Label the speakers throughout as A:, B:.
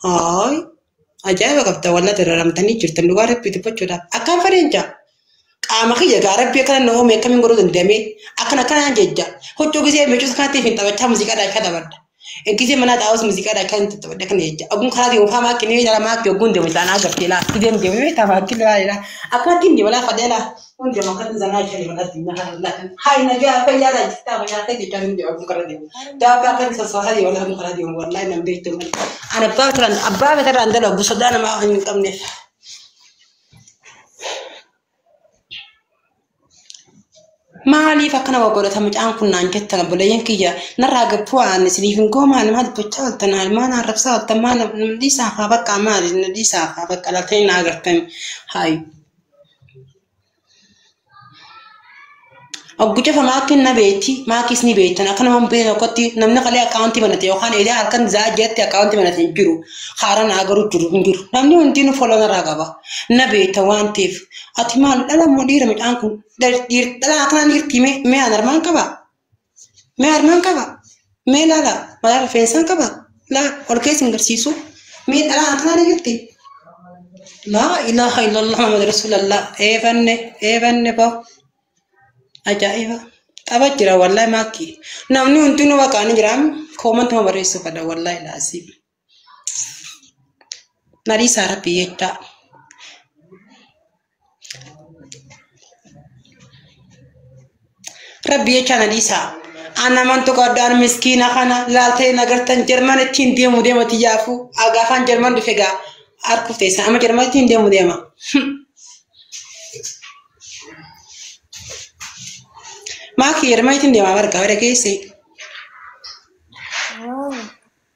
A: Haay ajaa'iba qabda walaa dararamtanii jirtan dhugaa rabbii dubbachuudhaaf akkaan fedhan jaa. Qaama kiyya gaa rabbii akkana na uume akkamiin godhuu danda'ame akkana akkanaan jecha huccuu gisee miicuus kanatti hin taphachaa muuziqaa dhaachaa taphadha. Gisee mana taa'us muuziqaa dhaachaa hin taphadha kana jecha. Oguun karaa deemu faa maakii ni jala maakii oguun deemu isaan agartee laa giseen deemu ni ta'a maakii laa laa akkanatti hin deemu laa fadhee laa kun deemu akkanatti zanaa ishee deemu laa deemu haa hin nagaa fayyaa laa jittaa fayyaa ta'e jechaa hin deemu oguun karaa deemu. Daabaa akkanatti sossohaa deemu laa oguun karaa deemu wallaahi nan beektu malee. Ani abbaa turan abbaa fetarraan dalagu sodaa namaa hin qabneef. Maaliif akkana godhata mucaan kun naan jettan obboleeyyan kiyya narraa gabbuu aan isiniif hin goomaan maal dubbachaa ooltan maal arrabsaa ooltan maal dhiisaa haa bakka maal dhiisaa haa bakka laatanii na agartan haayu. Oggucafa maakiin na beetti maakis ni beektan akka nama hin beekne tokkotti namni qalee akkaawuntii banate yookaan edaa halkan zaa jetti akkaawuntii banate hin jiru haara na agaruu jiru hin jiru namni hundinuu foloo narraa qaba na beekta waan ta'eef ati maal dhala moo dhiira mucaan kun dhala akkanaan dhiirti mee an armaan qaba mee armaan qaba mee laala mataa rifeensaan qaba laa ol keessa hin garsiisu mee dhala akkanaan dhiirti laa ilaaha illallah muhammad rasuulallah eefanne eefanne baa. Ajaa'iba! Tapha jira wallahi maakii. Namni hundinuu bakka ani jiraam koomantuma barreessuu fedha wallahi laasii. Nariisaa rabbi jecha. Rabbi jecha nariisaa. Ana amantu qaddaan miskiina kana laaltee nagartan Jarman ittiin deemu deema tiyyaafu agaafaan Jarman dhufe gaa harkuuf teessan amma Jarman ittiin deemu deema. Maakii Jarman ittiin deema bargaa bara geesse.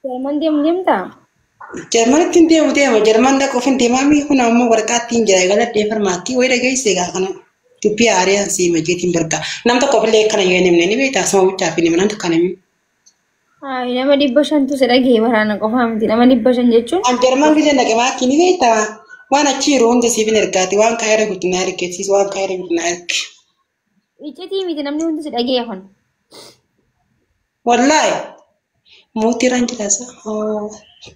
B: Jarman deemu deemtaa?
A: Jarman ittiin deemu deema Jarman dhaquuf hin deemaa mii kun ammoo waraqaa ittiin jira galadhee farmaakii wayii dhageesse gaa kana. Dubbii aariyaan sii majeetiin bargaa. Nam tokkoof illee akkana yoo hin himne ni beektaa asuma bulchaa fi nama tokko hin himne.
B: Hayi nama 500tu si dhagee waraana qofaa miti nama 500 jechuun.
A: An Jarman gisee dhaqe maakii ni beektaa waan achi yeroo hunda siif hin ergaati waan kaayera guddinaa ergeessiis waan kaayera guddinaa erge.
B: Iccitii miti namni hundi si dhagee kun.
A: Wallaahi mootii irraan jiraasa.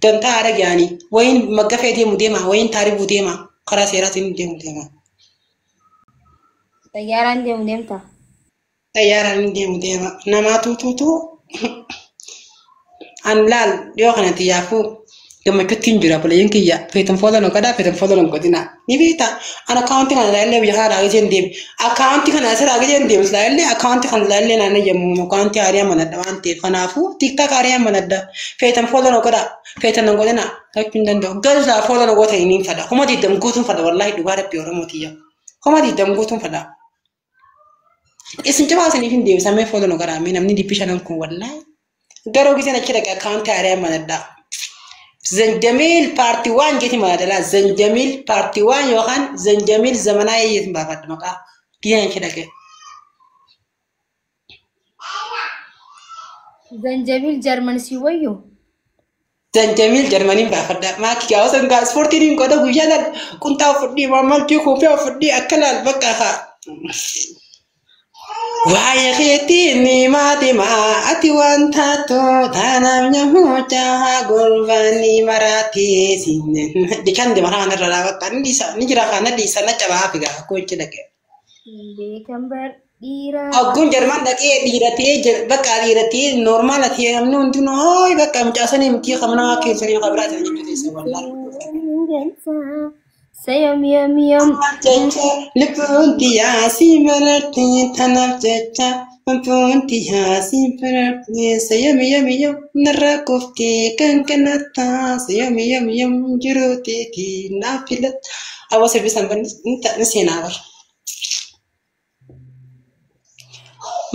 A: Dantaa haara ga'anii wayiin maggafee deemu deema wayiin taaribuu deema karaa seeraatiin deemu deema.
B: Xayyaaraan deemu deemta.
A: Xayyaaraan deemu deema namaa tuutuutu an laal dhiyoo kanatti yaafuu gammachuutti hin jira obboleeyyan kiyya feetan fooloo nan godhaa feetan fooloo nan godhina ni beekta an akkaawuntii kana ilaallee biyya kana raagee hin deemu akkaawuntii kana asirraa raagee hin deemu ilaallee akkaawuntii kana ilaallee naan yemmuu akkaawuntii haariyaa manadha waan ta'eef kanaafuu tiiktaak haariyaa manadha feetan fooloo nan godhaa feetan nan godhina jechuu hin danda'u garuu silaa fooloo nan goota hin fadha 20,000 guutuun fadha wallaahi dhugaa rabbii oromoo tiyya 20,000 guutuun fadha. Isin cufaa isiniif hin deebisamee fooloo nu godhaa namni 500 kun wallaahi garuu giseen achi dhaqe akkaawuntii haariyaa manadha. Zanjamiil paartii waan jeeti manadha Zanjamiil paartii waan yookaan Zanjamiil zamanaa jeetiin baafadha maqaa giseen achi dhaqe.
B: Zanjabiil Jarman si wayyo.
A: Zanjamiil Jarmaniin baafadha. Maakii gaafa san gaa ispoortiin hin godha guyyaa laal qunxaa fudhii mammaltii kuufee fudhii akka laal bakka haa. Waa'ee keetiin ni maatimaa ati waan taatu taanaaf nyamuuchaa golbaanii maraatee jechaan deema kana irra bakka ni dhiisa ni jira kana dhiisa na cabaa figaa akkoo itti dhaqe.
B: Beekan bar dhiiraa.
A: Ogguun Jarman dhaqee dhiiratee bakka dhiiratee noormaala ta'e namni hundinuu hooyi bakka mucaasanii miti qabnaa keessanii qabraa jiran jechuu teessa wallaahi.
B: Sayam yam yam.
A: Jecha lubbuun tiyyaa si marartee tanaaf jecha lubbuun tiyyaa si marartee sayam yam yam narra kuftee kan kanattaa sayam yam yam jiruu teetii naaf filatta. Awwa sirbisan banni ni seenaa bara.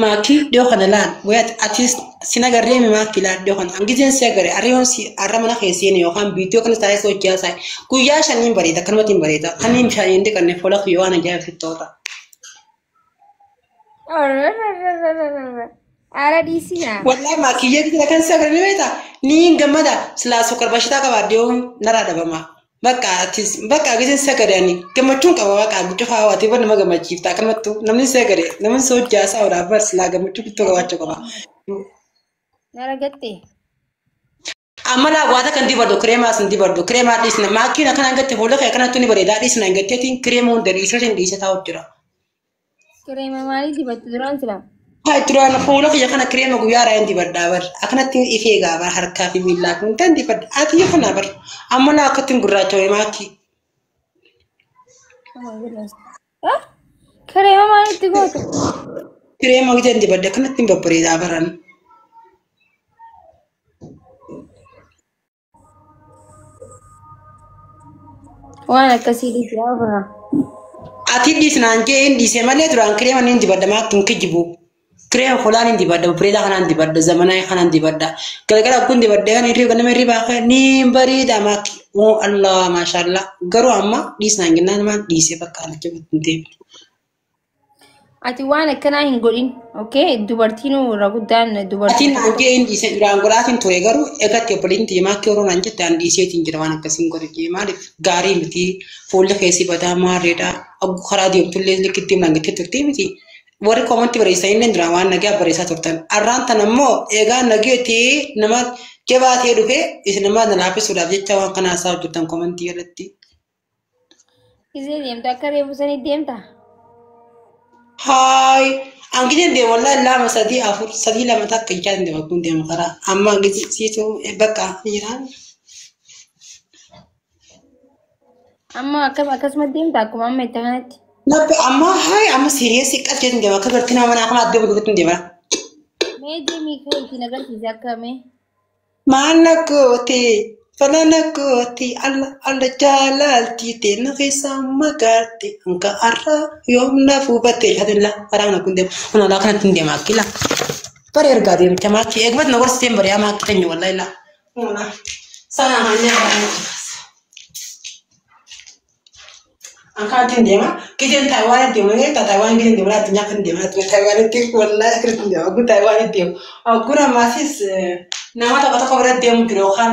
A: Maakii dhiyoo kana laal wayi atis sin agarree mi maakii laal dhiyoo kana hangizeen si agarre arriyoon si arra mana keesseen yookaan viidiyoo kana taa'ee sochii haasa'e guyyaa shaniin bareeda akkanumatti hin bareeda kanneen bishaan hin dhiqanne fuula kiyyoo waan ajaa'ibsitti to'ata.
B: Ara dhiisinaa.
A: Wallaahi maakiyyee bitira kan si agarre ni beektaa ni hin gammada silaa sukkar bashitaa qabaadde yoo narraa dhabama. Bakka atis bakka giseen si agarre ani gammachuun qaba bakka gucci hawaatee bar nama gammachiifta akkanumattu namni si agarre namni si hojjaa isaa oolaa bar silaa gammachuu guddoo qabaachuu qaba.
B: Nara gatte.
A: Amma laa waata kan dibadhu kireemaas hin dibadhu kireemaa dhiisna maakiin akkana hangatti fuula kee akkanatti ni bareedaa dhiisna hangatteetiin kireema hunda dhiiseetiin dhiise taa'u jira.
B: Kireema maalii dibattu duraan silaa?
A: Haa duraan fuula kiyya kana kireema guyyaa irraa hin dibadhaa bar akkanatti ifee gaa bar harkaa fi miillaa kun tan dibadha ati kana bar amma laa akkatti hin gurraachawee maakii.
B: Oh my goodness. Ah? Kireema maalitti goota?
A: Kireema gita hin dibadha akkanatti hin babbareedaa baran.
B: Waan akkasii dhiisaa ofirraa.
A: Ati dhiisnaan jee hin dhiise malee duraan kireema ni dibadha maakii hin kijibu. Kireema fuulaan hin dibadha babbareedaa kanaan dibadha zamanaa kanaan dibadha. Galgala kun dibadha kan hirriba ganama hirriba ni bareeda maakii. Oh Allah maashaallah garuu amma dhiisnaan jennaan maan dhiisee bakka alatti hin deemne.
B: Ati waan akkanaa hin godhin. Okay? Dubartiin irra guddaan dubartii.
A: Atiin naan jee hin dhiise duraan godhaatiin ture garuu eegatti obboleettiin tiyya maakii yeroo naan jette an dhiiseetiin jira waan akkasiin godhe jee maaliif gaarii miti fuulli keessi badaa maarreedha karaa deemtullee likkitti naan jettee turte miti. Warri koomantii barreessan illee duraan waan nagaa barreessaa turtan. Arraan tan ammoo eegaa nageetii nama jabaa ta'ee dhufee isin nama na laaffisuudhaaf jecha waan kana haasaa hojjetan koomantii irratti.
B: Isee deemtu akka reefu sanii deemta?
A: Haay Angijeen deemu wallahi 2 3 4 3 2 takka ijaan deema kun deema karaa amma angijii siitu bakka jiraan.
B: Amma akkam akkasuma deemta akkuma amma itti kanatti.
A: Nabba amma haay amma serious qaljeetiin deema akka gartii nama manaa kana addee gurgurutti deema.
B: Mee deemii kee ittiin agarsiise akka mee.
A: Maal na goote fala na goote alla alla jaalalti ta'e na keessa magaarte hanga har'a yoom na fuubatte jaalatilla karaa kana kun deema kun alaa kanatti deema akkila. Bara ergaa deemcha maakii eegmat na gorsiteen bari'aa maakii tanya wallahi la. Sana hanya Angkatin deema kijen Taiwan deema ne ta Taiwan kijen deema addunyaa kan deema Taiwan itti wallahi akirratti deema oguu Taiwan deema oguu namaasis nama tokko tokko bira deemu jiru yookaan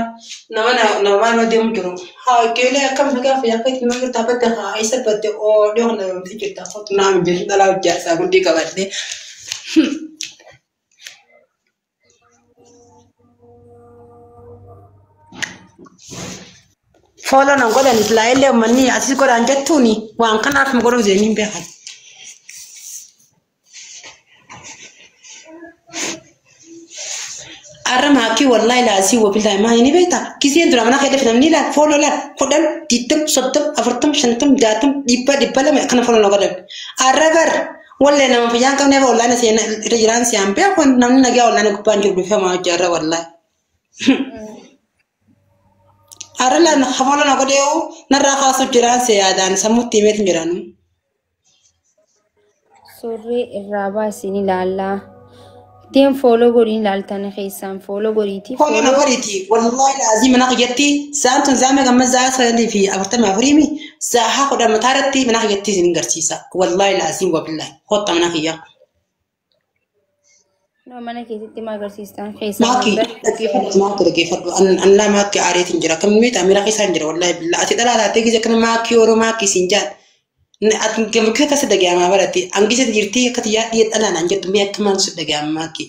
A: nama nama nama deemu jiru haa keelee akkam nagaa fi akka itti nama jirta batte haa isa batte oo dhiyoo kana namti jirta kootu naam jedhu dhalaa hojjaasaa gundii qabadde. Fooloo nan godhan islaa'ilee uummanni asis godhan jettuuni waan kanaaf nu godhuu deemiin beekan. Arra maakii wallahi laasii wabillahi maa ni beekta kiseen dura mana keessa namni laal fooloo laal 10 20 30 40 50 60 100 200 kana fooloo na godhan. Arra bar wallee nama fayyaan qabneef wallahi na seena irra jiraan siyaan beeku namni nagaa wallahi na gubbaan jiru dhufee maa hojii arra wallahi. Arra laan fooloo na godheewu narraa kaasuuf jiraan si yaadaan sammuutti himeetu jiraanu.
B: Surree irraa baasii ni ilaallaa. Deem fooloo godhii ilaaltan keessaan fooloo godhiiti.
A: Fooloo na godhiiti wallahi laazii mana kiyyatti sa'aan tun zaame gamma za'a 9:44 sa'a 10 mataa irratti mana kiyyatti isin garsiisa wallahi laazii wabillahi hotta mana kiyyaa.
B: No mana keessatti ma agarsiistan keessaan.
A: Maakii dhaggeeffadhu maakii dhaggeeffadhu annaa maakii aareetiin jira kan miidhaa miira keessaan jira wallahi billaa ati dhalaa taatee gisa kana maakii yeroo maakii siin jaal. Ati gammachuu akkasi dhaga'amaa baratte hangisa jirtii akka xiyyaa dhiyee dhalaa naan jettu mee akka maal si dhaga'ama maakii.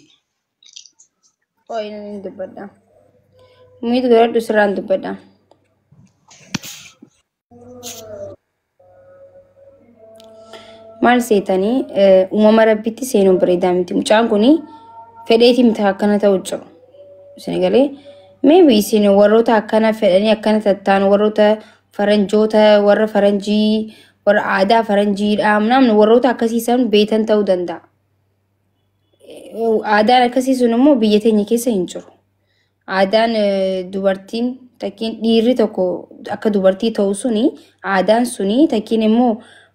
B: Ooyi nan dubbadha. Miit godhadhu sirraan dubbadha. Maal seetanii uumama rabbitti seenuun bareedaa miti. Mucaan kuni fedheetii miti akkana ta'u jiru. Isin galee maybe isin warroota akkana fedhanii akkana tattaan warroota faranjoota warra faranjii warra aadaa faranjiidha namni warroota akkasiisan beetan ta'uu danda'a. Aadaan akkasii sun immoo biyya teenya keessa hin jiru. Aadaan dubartiin takkiin dhiirri tokko akka dubartii ta'u suni aadaan suni takkiin immoo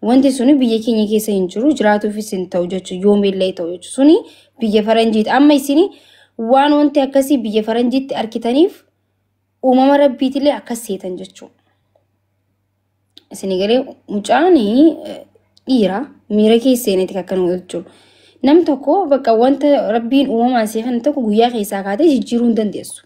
B: wanti suni biyya keenya keessa hin jiru jiraatuufis hin ta'u jechuudha yoomillee ta'u jechuudha suni biyya faranjiiti. Amma isin waan wanti akkasii biyya faranjiitti argitaniif uumama rabbiitillee akkas seetan jechuudha. Isin galee mucaan dhiira miira keessa seeneeti kan akkana jechuudha. Nam tokko bakka wanta rabbiin uumamaan see kana tokko guyyaa keessaa kaatee jijjiiruu hin dandeessu.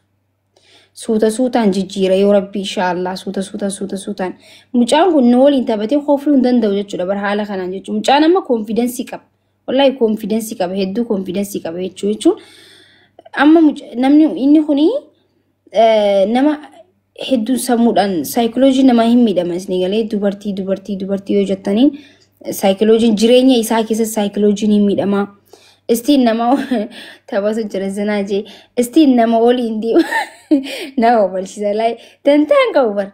B: Suuta suutaan jijjiira yoo rabbi inshaallah suuta suutaan suuta suutaan. Mucaan kun nu waliin taphatee koofluu hin danda'u jechuudha bara haala kanaan jechuudha. Mucaan amma koonfidensii qaba. Wallaahi koonfidensii qaba hedduu koonfidensii qaba jechuun amma namni inni kuni Nama hedduun sammuudhaan saayikoloojii namaa hin miidhama isin galee dubartii dubartii dubartii yoo jettaniin saayikiloojiin jireenya isaa keessatti saayikiloojiin hin miidhama. Istiin nama taphatu jira zinaa jee istiin nama waliin deemu nama obalchiisa laayee dantaan qabu bara.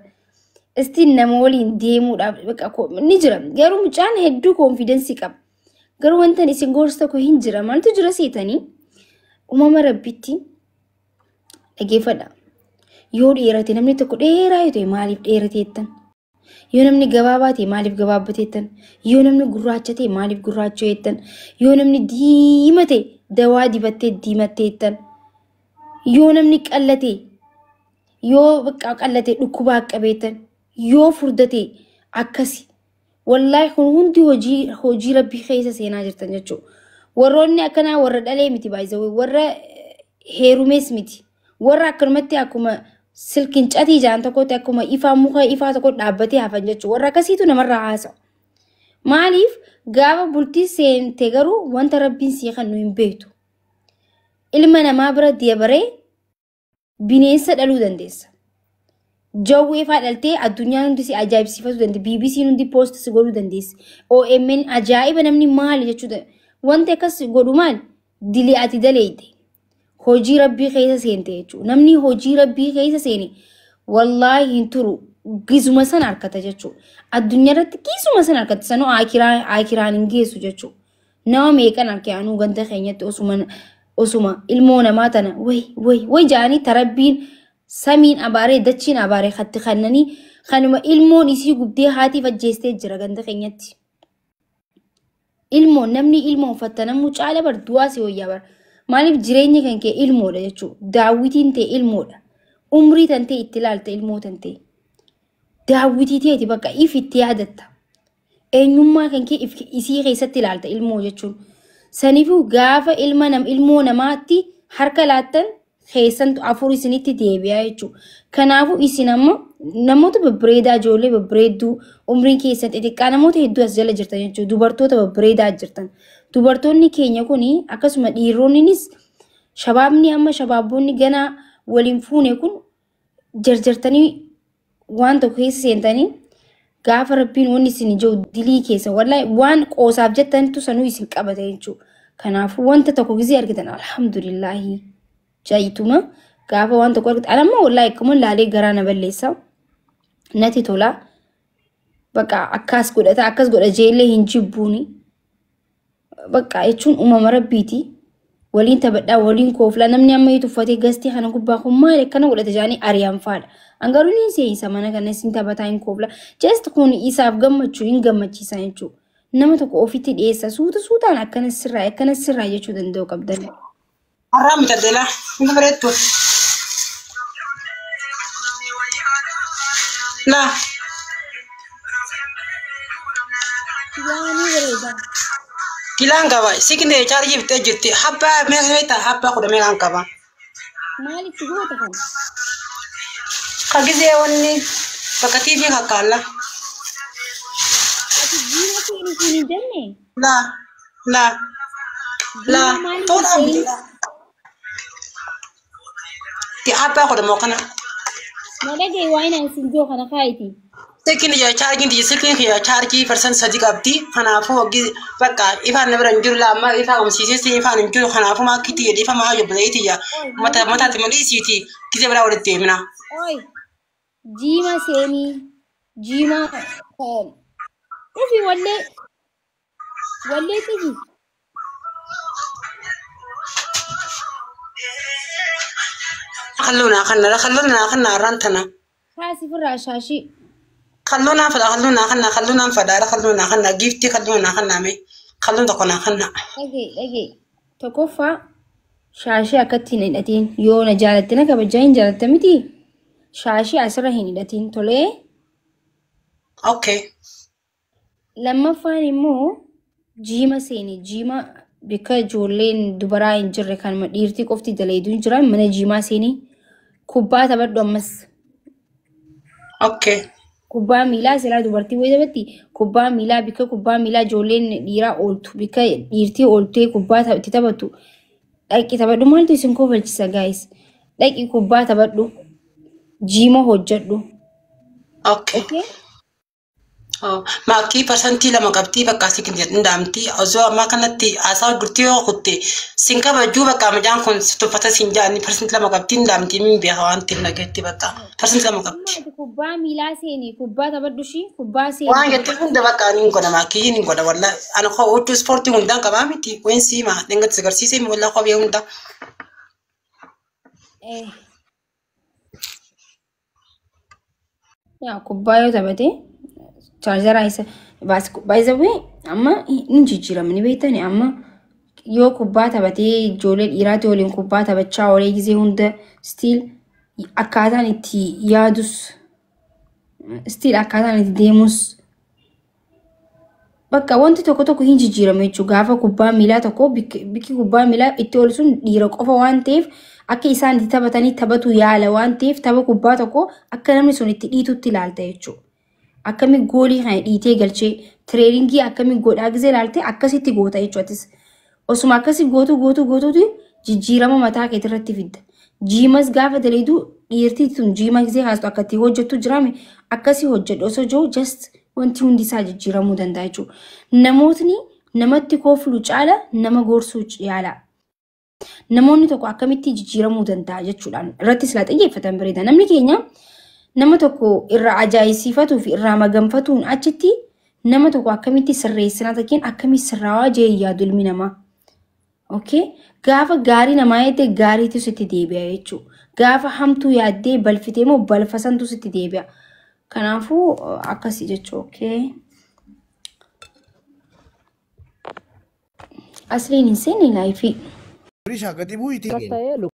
B: Istiin nama waliin deemuudhaaf bakka ni jira garuu mucaan hedduu koonfidensii qaba. Garuu wanta isin gorsu tokko hin jira maaltu jira seetanii uumama rabbitti dhageeffadha. Yoo dheerate namni tokko dheeraa yoo ta'e maaliif dheerateettan? Yoo namni gabaabaa ta'e maaliif gabaabbateettan? Yoo namni gurraacha ta'e maaliif gurraacho'eettan? Yoo namni diima ta'e dawaa dibattee diimatteettan? Yoo namni qallate yoo bakka qallate dhukkubaa qabeettan? Yoo furdate akkasi. Wallaahi kun hundi hojii rabbii keessa seenaa jirtan jechuudha. Warroonni akkanaa warra dhalee miti baay'isawee warra heerumees miti. Warra akkanumatti akkuma silkiin catii jaan tokkotti akkuma ifaa muka ifaa tokko dhaabbatee hafan jechuudha. Warra akkasiitu namarraa haasa'a. Maaliif gaafa bultii seente garuu wanta rabbiin sii kennu hin beektu. Ilma namaa bira dabaree bineensa dhaluu dandeessa. Jawwee fa'aa dhaltee addunyaan hundi si ajaa'ibsiifachuu dandeessi. BBC'n hundi poost si godhuu dandeessi. OMN ajaa'iba namni maali jechuu dandeessa. Wanti akkas godhu maali? Dilii ati daleeyte. Hojii rabbii keessa seente jechuudha. Namni hojii rabbii keessa seene wallaahi hin turu. Gizuma sana harkata jechuudha. Addunyaa irratti gizuma sana harkata. Sanuu akiraan hin geessu jechuudha. Nama meeqan harkee anuu ganda keenyatti osuma ilmoo namaa tana wayi wayi wayi jaanii tarabbiin samiin abaaree dachiin abaaree hatti kannanii kanuma ilmoon isii gubdee haatiif ajjeestee jira ganda keenyatti. Ilmoon namni ilmoon fattanamuu caala bar du'aa si wayyaa bar. Maaliif jireenya kan kee ilmoodha jechuudha. Daawwitiin ta'e ilmoodha. Umrii tan ta'e itti ilaalta ilmoo tan ta'e. Daawwitii ta'eeti bakka if itti yaadatta. Eenyummaa kan kee isii keessatti ilaalta ilmoo jechuun. Saniifuu gaafa ilma nam ilmoo namaatti harka laattan keessantu afur isinitti deebi'a jechuudha. Kanaafuu isin amma namoota babbareedaa ijoollee babbareedduu umriin keessan xixiqqaa namoota hedduu as jala jirtan jechuudha. Dubartoota babbareedaa jirtan. Dubartoonni keenya kuni akkasuma dhiironnis shabaabni amma shabaabonni ganaa waliin fuune kun jarjartanii waan tokko keessa seentanii gaafa rabbiin wanni isin jiru dilii keessa wallaahi waan qoosaaf jettantu sanuu isin qabata jechuudha. Kanaafuu wanta tokko gisee argitan alhamdulillaahi jaayituma gaafa waan tokko argitan anamma wallaahi akkuma laalee garaa na balleessa natti tola bakka akkas godhata akkas godha jeellee hin jibbuuni. Bakka jechuun uumama rabbiiti. Waliin taphadhaa waliin kooflaa namni amma yoo tuffatee gastii kana gubbaa kun maali akkana godhate jedhanii ari'an faadha. Angaruu ni seensa mana kana sin taphataa hin koofla. Just kun isaaf gammachuu hin gammachiisa jechuudha. Nama tokko ofitti dhiyeessa suuta suutaan akkana sirraa akkana sirraa jechuu danda'u qabdan.
A: Har'aa mitaddela. Hin bareeddu. Laa.
B: Yaani bareeda.
A: Kilaan qaba. Siqnee chaarjii bittee jirti. Habbaa meeqa meeqa habbaa kudha meeqaan qaba.
B: Maalitti goota kana?
A: Ka gisee wanni bakka tiifii kakkaalla.
B: Ati diina seeni siin hin jenne?
A: Laa. Laa. Laa.
B: Diina maaliif
A: Toodhaan
B: seeni?
A: bitila. Ti habbaa kudha moo kana.
B: Na dhagaye waa'ee naan siin jiru kana kaayiti.
A: Silkiin ija chaarjiin tiyya silkiin kiyya chaarjii parsan 3 qabdi. Kanaafuu waggi bakka ifaan na bira hin jiru laa amma ifaa qabsiisee si ifaan hin jiru kanaafuu maakii tiyya dhiifamaa obboleettii tiyya mata mataatti malee isiiti gisee biraa walitti deemina.
B: Oi, jiima seenii, jiima dhufi wallee wallee xigi.
A: Kalloo naa kanna kalloo naa kanna arraan tana.
B: Kaasi firraa shaashii.
A: Kalloo naa fadha kalloo naa kanna kalloo naan fadha kalloo naa kanna giiftii kalloo naa kanna mee kalloon tokko naa kanna.
B: Dhagee dhagee tokkoffaa shaashii akkatti hin hidhatiin yoo na jaalatte na kabajaa hin jaalatte miti shaashii asirra hin hidhatiin tolee.
A: Okay.
B: Lammaffaan immoo jiima seeni jiima bakka ijoolleen dubaraa hin jirre kanuma dhiirtii qofti dalayduu hin jiran mana jiimaa seeni kubbaa taphadhu ammas.
A: Okay.
B: Kubbaa miilaa silaa dubartii wayii taphatti kubbaa miilaa bakka kubbaa miilaa ijoolleen dhiiraa ooltu bakka dhiirtii ooltee kubbaa itti taphattu dhaqi taphadhu maaltu isin kofalchisa gaayis dhaqi kubbaa taphadhu Jiima hojjedhu.
A: Okay.
B: Okay?
A: Maakii 2% qabdii bakka asii kan danda'amti. Osoo ammaa kanatti haasaa gurtii yoo kutte sin kabajuu bakka mucaan kun si tuffata sin jaanni 2% qabdii danda'amti min beeka waan ta'eef nageetti bakka 2%
B: Amma
A: qabdi.
B: ati kubbaa miilaa seeni kubbaa taphadhu ishii kubbaa seeni
A: Waan jette hunda bakka ni godha maakii ni godha wallaahi. Ani koo huccuu ispoortii hundaan qabaa miti. Ween siima dhingatti agarsiisee wallaahi kophee hunda.
B: Yaa kubbaa yoo taphate chaarjaraa isa baay'isawwee amma ni jijjiirama ni beektani amma yoo kubbaa taphatee ijoollee dhiiraati waliin kubbaa taphachaa oolee gisee hunda stiil akkaataan itti yaadus stiil akkaataan itti deemus bakka wanti tokko tokko hin jijjiiramu jechuudha. Gaafa kubbaa miilaa tokko bikki kubbaa miilaa itti oolu sun dhiira qofa waan ta'eef akka isaan itti taphatanii taphatu yaala waan ta'eef tapha kubbaa tokko akka namni sun itti dhiitutti ilaalta jechuudha. Akkami goolii kana dhiitee galchee tireeniingii akkami godhaa gisee ilaalte akkasitti goota jechuudha. Osuma akkasi gootu gootu gootuuti jijjiirama mataa keetii irratti fidda. Jiimas gaafa daleedu dhiirtii tun jiima gisee haastu akka itti hojjettu jiraame akkasii hojjedhu osoo jiru just wanti hundi isaa jijjiiramuu danda'a jechuudha. Namootni namatti kooflu caala nama gorsuu yaala. Namoonni tokko akkamitti jijjiiramuu danda'a jechuudhaan irratti silaa xiyyeeffatan bareeda. Namni keenya nama tokko irraa ajaa'ibsiifatuu fi irraa maganfatuun achitti nama tokko akkamitti sirreessinaa takkeen akkamitti sirraawaa jee yaadu ilmi namaa. Okay? Gaafa gaarii namaa jettee gaariitu sitti deebi'a jechuudha. Gaafa hamtuu yaaddee balfitee immoo balfa santu sitti deebi'a. Kanaafuu akkasii jechuudha. Okay? Asliin hin seenne laayifii.
C: Risha gadi bu'ii.